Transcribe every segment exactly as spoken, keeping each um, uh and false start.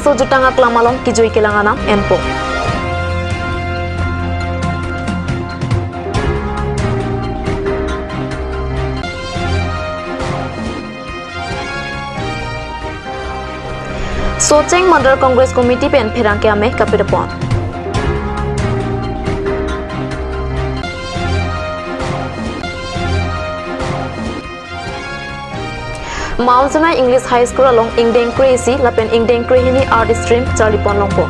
Langso jutang aklam along kejui kelang anam enpo. Socheng Mandal Congress Committee pen pherangke amei kapedapon. Mount Sinai English High School along ingdeng kre-isi lapen ingdeng kre-hini art stream charlipon longpo.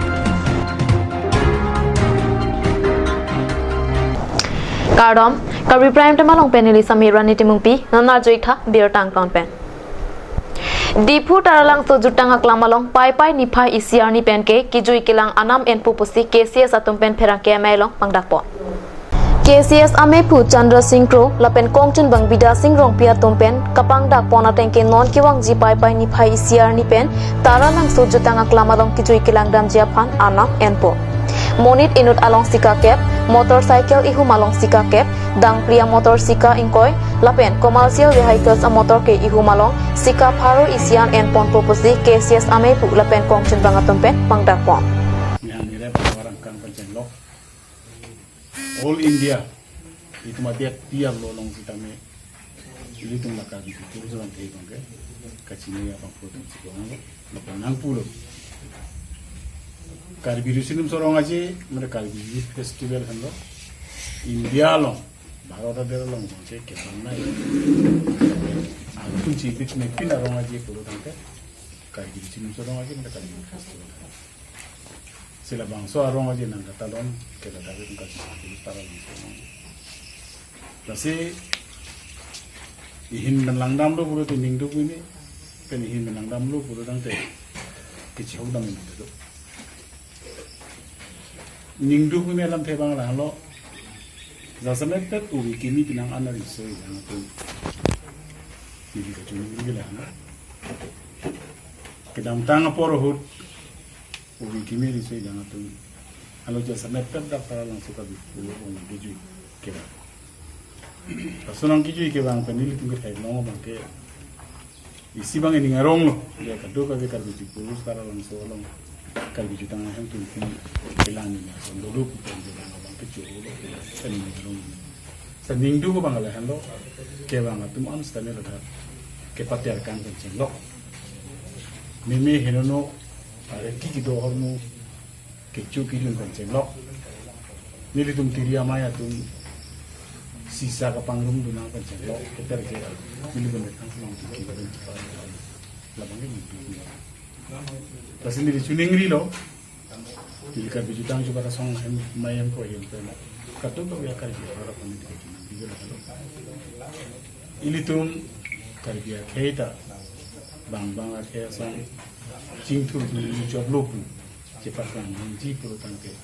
Kardom, Karbi Prime Time along pen neli Sami Rani Timungpi, non arjuik tha birta angton pen. Diphu Taralangso jutang aklam along Paipai niphai isi arni pen ke kejui kelang anam enpo pusi K C S atum pen pherangke amei along pangdakpo. K C S amei aphu Chandra Singh Kro lapen kongchunbang Bidya Singh Rongpi atum pen kapangdakpon ateng ke non kevangji Paipai niphai isi arni pen Taralangso jutang aklam along kejui kelang damji aphan anam enpo. Monit inut along sika kep, motorcycle ihum along sika kep, dangpli amotor sika ingkoi, lapen commercial vehicles amotor ke ihum along sika pharo isi an enponpo pusi K C S amei aphu lapen kongchunbang atum pen pangdakpon. Yang nire orang kang penceng lok. All India, itum adiak tiar lo long sitame, ilitum la Karbi Kachuri Solang Thei Bangke, kachini abang program si bang lo, lo nang pulo. Karbi Risinum Sorong Aje, mere Karbi Youth Festival henlo, India long, Bharat ader long bangke kepang nai. Atum chibit mepin arong aje pulo tangke, Karbi Risinum Sorong Aje, mere Karbi Youth Festival. Si labangso arong aje nang katalon ke la Karbi tungkal sisi Taralangso. Lasi ihin menlangdam lo pulote ningduk ini, pen ihin menlangdam lo pulo tangte kechihok dam ini do. Ningduk ini alamthe abang lahelo. Jasemet pet uri kimi pinang an ari soi yang atum. Neli kachuningri lahelo. Kedamtang apor ahut uri kimi riso idang atum. Alo jasemet pet dak Taralangso Karbi pulo ong kejui kevang. Laso nang kejui kevang pen nelitum kethek long bangke isi bang ining arong lo. Ya kadokave Karbi ji pulo Taralangso along Karbi jutang ahem tum pi kelang ni ason dolo pen bang bangke choro lo pen ining arong. Sa ningduk abang lahenlo, kevang atum an sitame ladak kepater kan kan chenglok. Meme henono, are ki kido hormu, kechu kijun kan chenglok. Nelitum tiri amei atum sisa kapangrum dunang kan chenglok. Keter ke nelitum thang selang tuki kan chenglok. Labang ke ningduk ni. Lasi neli chuningri lo. Neli Karbi jutang juga rasong hem mayem ko hem pen. Kadokave Karbi harap kami di kaki nang di gala halo. Ilitum Karbi akhei ta bang bang akhei asong chingthur dun chop lo pu. Chepat bang bang ji puro tangke.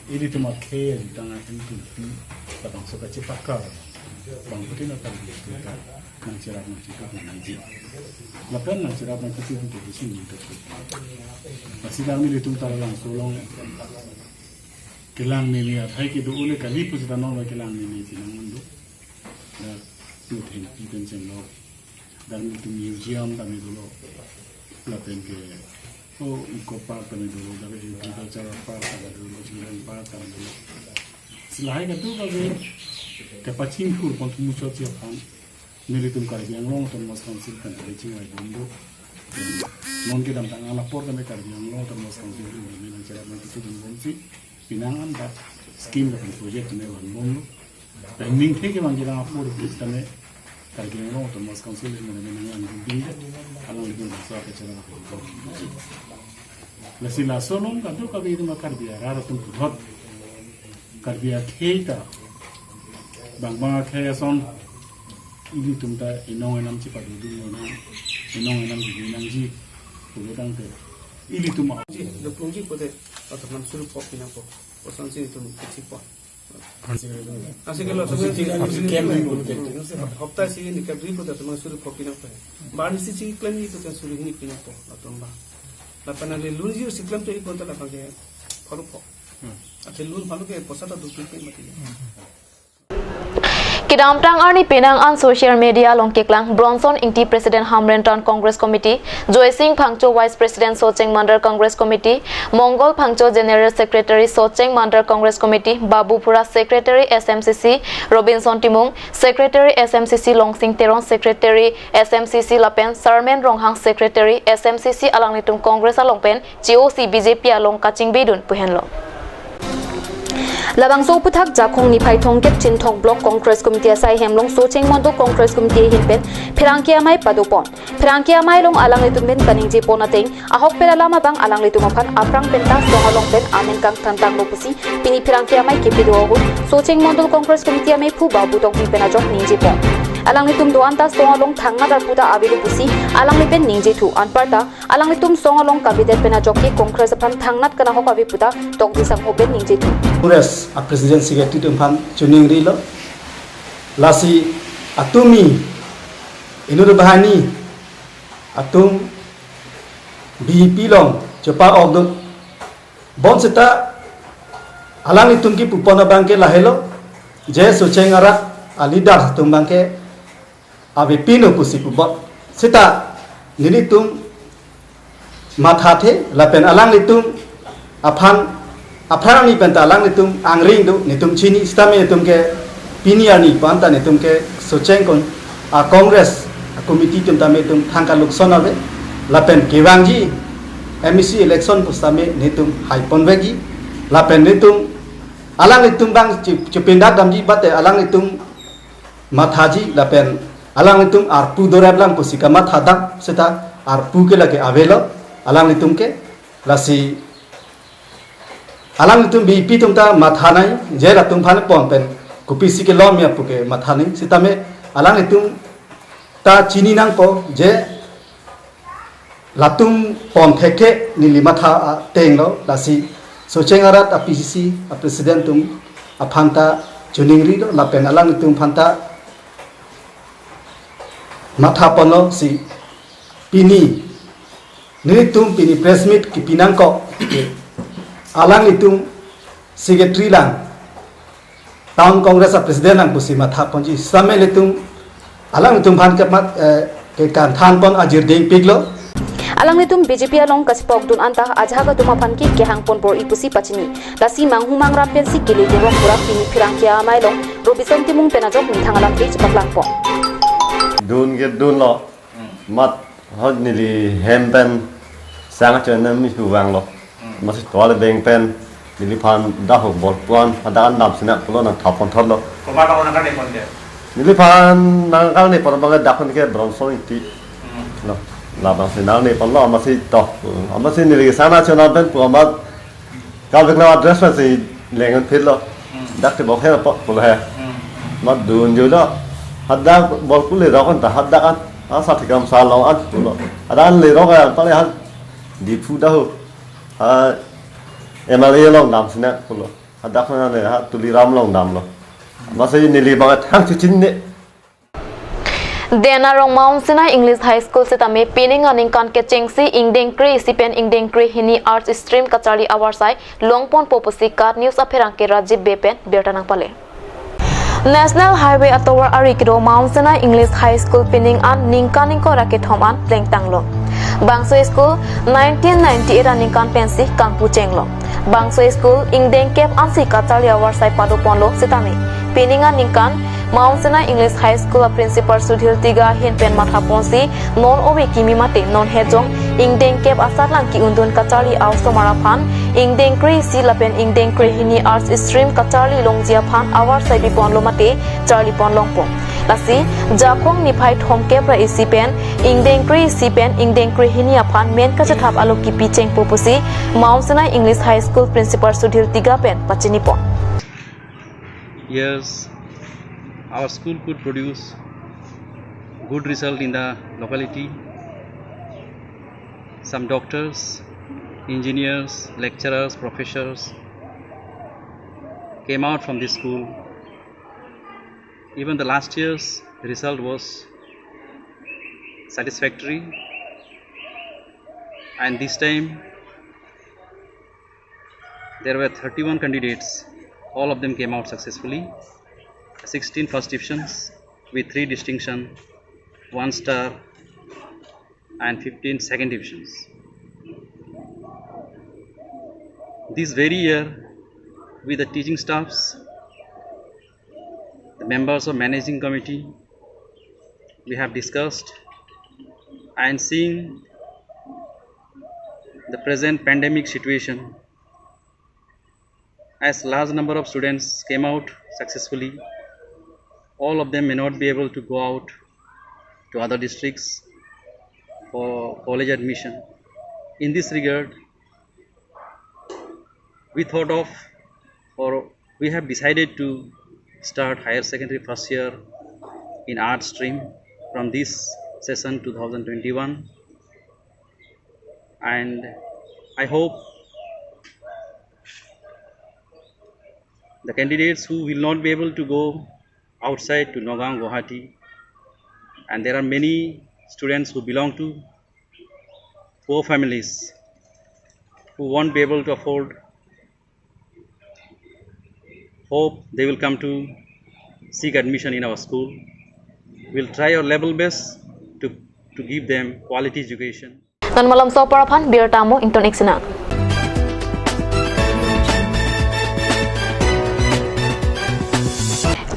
Ilitum akhei jutang ahem tumpi labangso kachepakar. Bang putin akan di kita nangcherap nangchituk nangji. Lapen nangcherap nangchituk itu di sini itu. Lasi dang nelitum Taralangso along kelang meme athai kedo ule kali pusita non kelang meme chinang mando. Ya tu thengpi pen chenglok. Dang nelitum museum tame dolo. Lapen ke, oh, Eco Park tame dolo, dang agricultural park tame dolo, children park tame dolo. Si lahai kadokave kepachingthur pon thumuchot si aphan nelitum Karbi Anglong Autonomous Council pen kali chingvai bom do. Non kedamtang alapor tame Karbi Anglong Autonomous Council pen kali nangcherap nangchituk dun bomsi pinang an dak scheme lapen project tame van bom do. Pen ningthe kevang kedang apor pusitame Karbi Anglong Autonomous Council pen kali nanglang dun ding de. Along dun bangso kacharap bom. Lasi laso along kadokave itum Karbi arat atum puthot Karbi akhei ta bang bang akhei ason ilitum ta inong enam chepadodun lonang, inong enam dodun nangji pulo tangte ilitum a- Ji, lo plungji pote, atau nam suru pok pinang pok. Koson si itum kecil pok. Asik lo, asik lo, asik lo. Hopta si ini kadri pote, atau nam suru pok pinang pok. Barang si si klem itu kan suru ini pinang pok, atau mbak. Lapan ada lunji si klem tu ikonta lapan ke korup pok. Ate lun palu ke posa ta dukri ke mati. Kedamtang arni penang an social media along keklang Bronson Ingti, President Hamren Town Congress Committee, Joysing Phangcho, Vice President Socheng Mandal Congress Committee, Mongol Phangcho, General Secretary Socheng Mandal Congress Committee, Babu Phura, Secretary S M C C, Robinson Timung, Secretary S M C C, Longsing Teron, Secretary S M C C, lapen Sarmen Ronghang, Secretary S M C C, alanglitum Congress along pen G O C B J P along kachingbidun pu henlo. Labangso aphuthak Jakhong niphai thomkep Chinthong Block Congress Committee asai hem along Socheng Mandal Congress Committee ahin pen pherangke amei padopon. Pherangke amei along alanglitum pen kaningjepon ateng, ahok pen alam abang alanglitum aphan aphrang pen ta song along pen amen kangthantanglo pusi pini pherangke amei kepido ahut Socheng Mandal Congress Committee ameiphu Babu Tokbi pen ajok ningjepon. Alanglitum do-an ta song along thangnat arpu ta avelo pusi alangli pen ningjethu. Anparta alanglitum song along kavedet pen ajok ke Congress aphan thangnat kanahok ave pu ta Tokbi sangho pen ningjethu. Congress a President Secretary atum aphan choningrilo. Lasi atumi inut banghini atum B J P along chopa-okdun. Bonseta alanglitum kepupon abang ke lahelo, je Socheng arat a leader atum abang ke avepinlo pusi pupon. Seta nelitum mathathe lapen alanglitum aphan aphrang arni pen ta alanglitum angring do, netum chini, sitame netum ke pini arni pen ta netum ke Socheng kon a Congress a committee atum tame netum thangka lukson ave, lapen kevangji M A C election pusitame netum haipon vekji, lapen netum alanglitum abang che-, chepindak damji, bate alanglitum mathaji lapen alanglitum arpu dorep lang pusi kamathadam, seta arpu ke lake avelo alanglitum ke. Lasi alanglitum B J P atum ta mathanei, je latum aphan pon pen kopisi kelom ya pu ke mathanei, sitame alanglitum ta chini nangpo je latum pon thekthe neli matha atenglo. Lasi Socheng arat a P C C a President atum aphan ta choningrilo lapen alanglitum aphan ta mathaponlo si pini nelitum pini press meet kepi nangkok alanglitum Secretary lang, Town Congress a President lang pusi mathaponji, sitame nelitum alanglitum aphan kemat, eh, kekangthanpon ajirding piklo. Alanglitum B J P along kachepokdun anta ajahak atum aphan ke kehangpon bor-i pusi pachini. Lasi manghu mangrap pensi kele dorong pura pini pherangke amei along Robinson Timung pen ajok methang alam ke chepaklangpon. Dun ke dunlo. Mat hot neli hem pen sang achen nangmi huvanglo. Hmm. Masi tovar beng pen neliphan dahok bol puan hadak an damsinak pulo nangthapon thotlo. Komat ako nangkarnepon ke? Neliphan nangkarnepon abang dak pen ke Bronson Ingti. Hmm. Lo, labangsi nangneponlo, amatsi to. Amatsi neli sang achen nang pen pu amat Kalvik lo address pensi lengan phitlo. Hmm. Dak te bok he po pulo he. Hmm. Mat dunjulo. Hadak bol kule rok anta hadak an. Asa thikam salong an pulo. Hadak an le rok an pale ha Diphu dahu. Ha M L A along damsinak pulo. Hadak na le ha Tuliram along damlo. Masi neli bang thang chuchin ne. Den arong Mount Sinai English High School sitame pining aningkan kechengsi ingdeng kre-isi pen ingdeng krehini Arts Stream kacharli avarsai longponpo pusi KAT News apherangke Rajiv Bey pen birta nangpale. National Highway atovar ari kedo Mount Sinai English High School pining an ningkan ingkoi ra kethom an plengtanglo. Bangso school nineteen ninety-eight aningkan pensi kangpu chenglo. Bangso school ingdeng kep ansi kacharli avarsai padoponlo sitame pining aningkan Mount Sinai English High School a Principal Sudhir Tiga ahin pen mathaponsi non ove kimi mate non hejong ingdeng kep asatlang ki-undun kacharli a-osomar aphan ingdeng kre-isi lapen ingdeng krehini Arts Stream kacharli longji aphan avarsai biponlo mate charlipon longpo. Lasi Jakhong niphai thomkep ra isi pen ingdeng kre-isi pen ingdeng krehini aphan men kachethap alo kipi chengpo pusi Mount Sinai English High School Principal Sudhir Tiga pen pachinipon. Yes, our school could produce good result in the locality. Some doctors, engineers, lecturers, professors came out from this school. Even the last year's result was satisfactory, and this time there were thirty-one candidates, all of them came out successfully. sixteen first divisions with three distinction, one star, and fifteen second divisions. This very year, with the teaching staffs, the members of managing committee, we have discussed and seeing the present pandemic situation, as large number of students came out successfully, all of them may not be able to go out to other districts for college admission. In this regard, we thought of, or we have decided to start higher secondary first year in art stream from this session two thousand twenty-one. And I hope the candidates who will not be able to go outside to Nagaon, Guwahati, and there are many students who belong to poor families who won't be able to afford, hope they will come to seek admission in our school. We'll try our level best to, to give them quality education. Non malomso apor aphan birta mo ington ik sinang.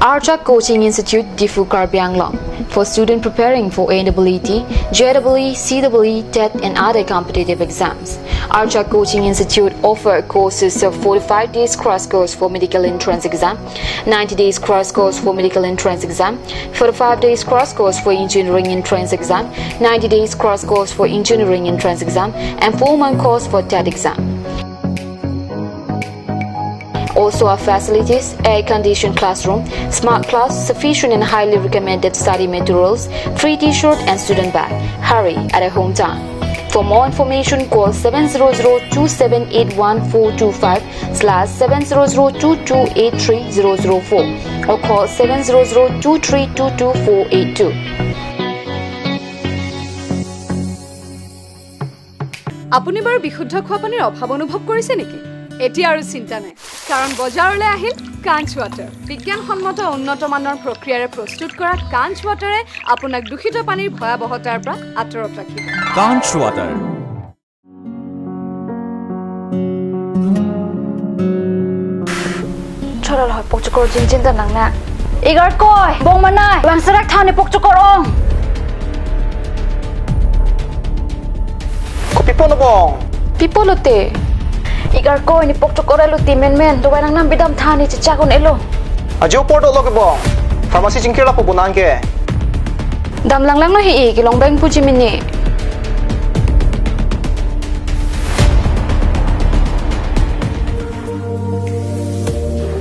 Archa Coaching Institute, Diphu, Karbi Anglong. For student preparing for N E E, J E E, C E E, TET and other competitive exams, Archa Coaching Institute offer courses of forty-five days crash course for medical entrance exam, ninety days crash course for medical entrance exam, forty-five days crash course for engineering entrance exam, ninety days crash course for engineering entrance exam, and four-month course for TET exam. Also our facilities: air-conditioned classroom, smart class, sufficient and highly recommended study materials, free T-shirt and student bag. Hurry at a hometown. For more information, call seven zero zero two seven eight one four two five slash seven zero zero two two eight three zero zero four or call seven zero zero two three two two four eight two. আপুনি বাৰু বিশুদ্ধ খোৱা পানীৰ অভাৱ অনুভৱ কৰিছে নেকি? এতিয়া আৰু চিন্তা নাই, কাৰণ বজাৰলৈ আহিল কাঞ্চ ৱাটাৰ। বিজ্ঞানসন্মত উন্নত মানৰ প্ৰক্ৰিয়াৰে প্ৰস্তুত কৰা কাঞ্চ ৱাটাৰে আপোনাক দূষিত পানীৰ ভয়াৱহতাৰ পৰা আঁতৰত ৰাখিব। Kanch Water. Chora lo, pokchokor jinjin ta nang na. Igar koi, bong manai, bang serak thani pokchokor ong. Kopi pon bong? Pi pulote? Igar koi, ne pokchokor elo ti menmen, dawai nangnam bidam thani chechak un-elo. Ajo por dolo ke bong. Pharmacy chingkir lapu bunan ke. Dam langlanglo hi-i, kelong bang puji mini.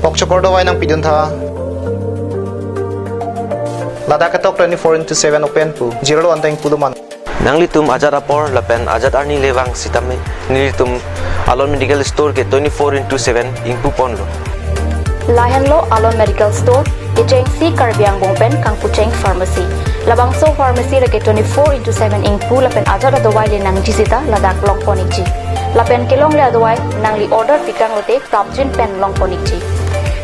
Pokchokor dawai nangpidun tha. Ladak ketok twenty-four into seven open pu. Jirolo anteng pulo man. Nanglitum ajat apor lapen ajat arni le vang sitame nelitum Alon Medical Store ke twenty-four into seven ingpu ponlo. Lahenlo Alon Medical Store, kechengsi Karbi Anglong pen kangpucheng pharmacy. Labangso pharmacy lake twenty-four into seven ingpu lapen ajat adawai le nangji sita ladak long pon ikji. Lapen kelongle adawai nangli order pikang lote prapjin pen long pon ikji.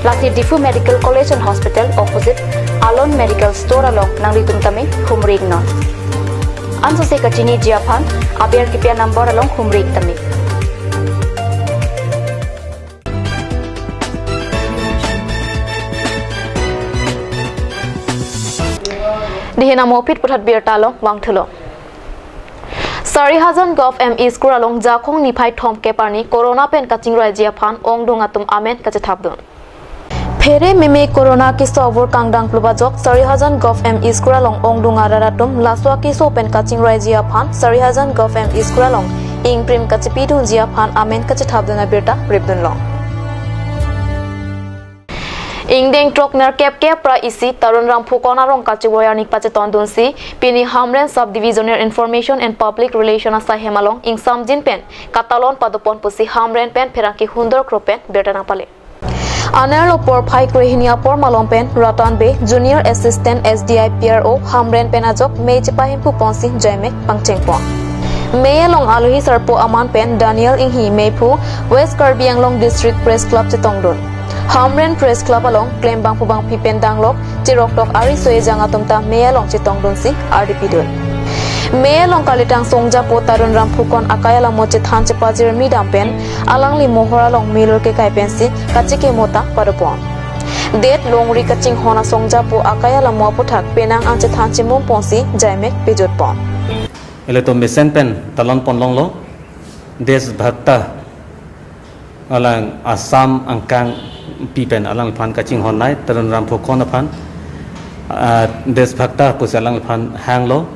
Lasi Diphu Medical College and Hospital opposite Alon Medical Store along nanglitum tame humri iknon. Ansose kachiniji aphan aber kipi a-number along humri ik tame. Dihin amo phit puthot birta along vangthulo. Sarihajan Govt M E School along Jakhong niphai thomkep arni corona pen kachingraiji aphan ongdung atum amen kachethapdun. Phere meme corona keso avur kangdang klubajok Sarihajan Govt M E School along ongdung arat atum laso akeso pen kachingraiji aphan Sarihajan Govt M E School along ingprim kachepidunji aphan amen kachethapdun abirta ripdunlong. Ingdeng throk nerkep kep ra isi Tarun Ram Phukon arong kachevoi arni pachetondunsi pini Hamren Sub Divisional Information and Public Relation asaihem along ingsamjin pen katalon padopon pusi Hamren pen pherangke hundor kro pen birta nangpale. Anerlo porphai krehini apor malom pen Ratan Bey, Junior Assistant S D I P R O, Hamren pen ajok mei chepahemphu ponsi joimek pangchengpon. Mei along alohi sarpo aman pen Daniel Inghi, meiphu, West Karbi Anglong District Press Club chetongdun. Hamren Press Club along klembangpo bangpi pen danglok cheroktok ariso ejang atum ta mei along chetongdunsi ardi pidun. Mei along kalitang songjapo Tarun Ramphukon akai alamo chethan chepajirmi dam pen alangli mohor along melur kekai pensi kachekimo ta padopon. Det longri kachinghon asongjapo akai alamo aputhak penang an chethan chemum ponsi jaimek pejut pon. Ilitum mesen pen talon pon longlo, Desh Bhakta, alang Assam angkangpi pen alangliphan kachinghon nai, Tarun Ramphukon aphan, ah, Desh Bhakta pusi alangliphan hanglo.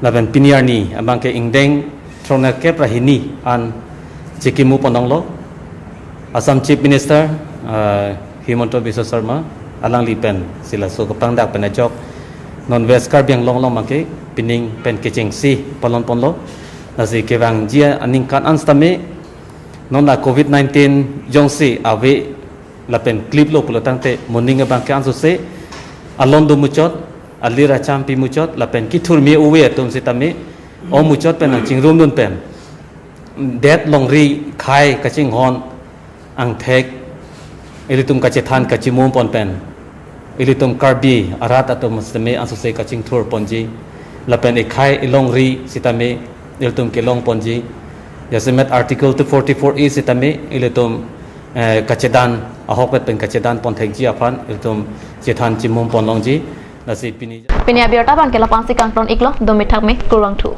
Lapen pini arni abangke ingdeng thronerkep ra hini an chekimo pon longlo. Assam Chief Minister, ah, Himanta Biswa Sarma, alangli pensi laso kepangdak pen ajok non West Karbi Anglong along abangke pining pen kechengsi palon ponlo. Lasi kevangji aningkan an sitame non la covid nineteen jongsi ave lapen kliplo pulo tangte moning abangke ansose alon do muchot, alir achampi muchot, lapen kethurmi ove atum sitame o muchot pen nangchingrumdun pen, det longri khei kachinghon angthek ilitum kachethan kachemum pon pen, ilitum Karbi arat atum sitame ansose kachingthur ponji, lapen ekhei elongri sitame ilitum kelong ponji. Jasemet Article two forty-four A sitame ilitum, eh, kachedan, ahokpet pen kachedan pon thekji aphan ilitum chethan chemum pon longji. Lasi pini Pini abirta abangke la-ansi kangton iklo, dome thakme, kurvangthu.